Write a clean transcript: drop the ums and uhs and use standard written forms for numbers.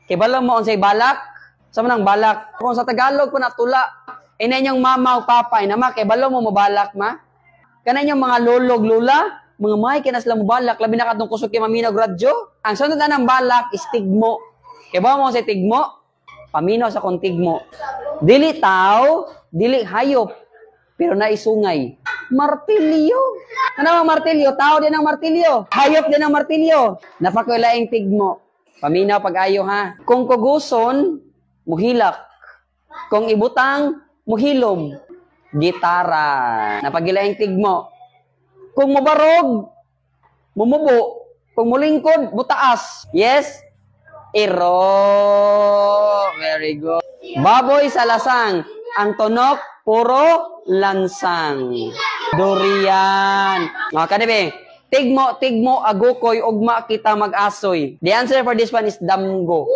Kibalo mo unsay balak? Sa man ang balak? Kung sa Tagalog po na tula, ina inyong mama o papa, ina ma, kibalo mo mobalak ma? Kana inyong mga lolog lula, mga may kina sila mobalak, labi na katong kusog kay maminaw radyo. Ang sunod na ng balak is tigmo. Kibalo mo unsay tigmo? Paminaw sa kong tigmo. Dili tao, dili hayop, pero naisungay. Martilyo. Ano ang martilyo? Tao din ang martilyo. Hayop din ang martilyo. Napakulaing tigmo. Paminaw pag-ayo ha. Kung kuguson, muhilak. Kung ibutang, muhilom. Gitara. Napagilaing tigmo. Kung mubarog, mumubo. Kung mulingkod, mutaas. Yes? Iro. Very good. Baboy sa lasang. Ang tunok, puro lansang. Durian. Mga kanibi, tigmo, tigmo, agukoy, ugma kita mag-asoy. The answer for this one is damgo.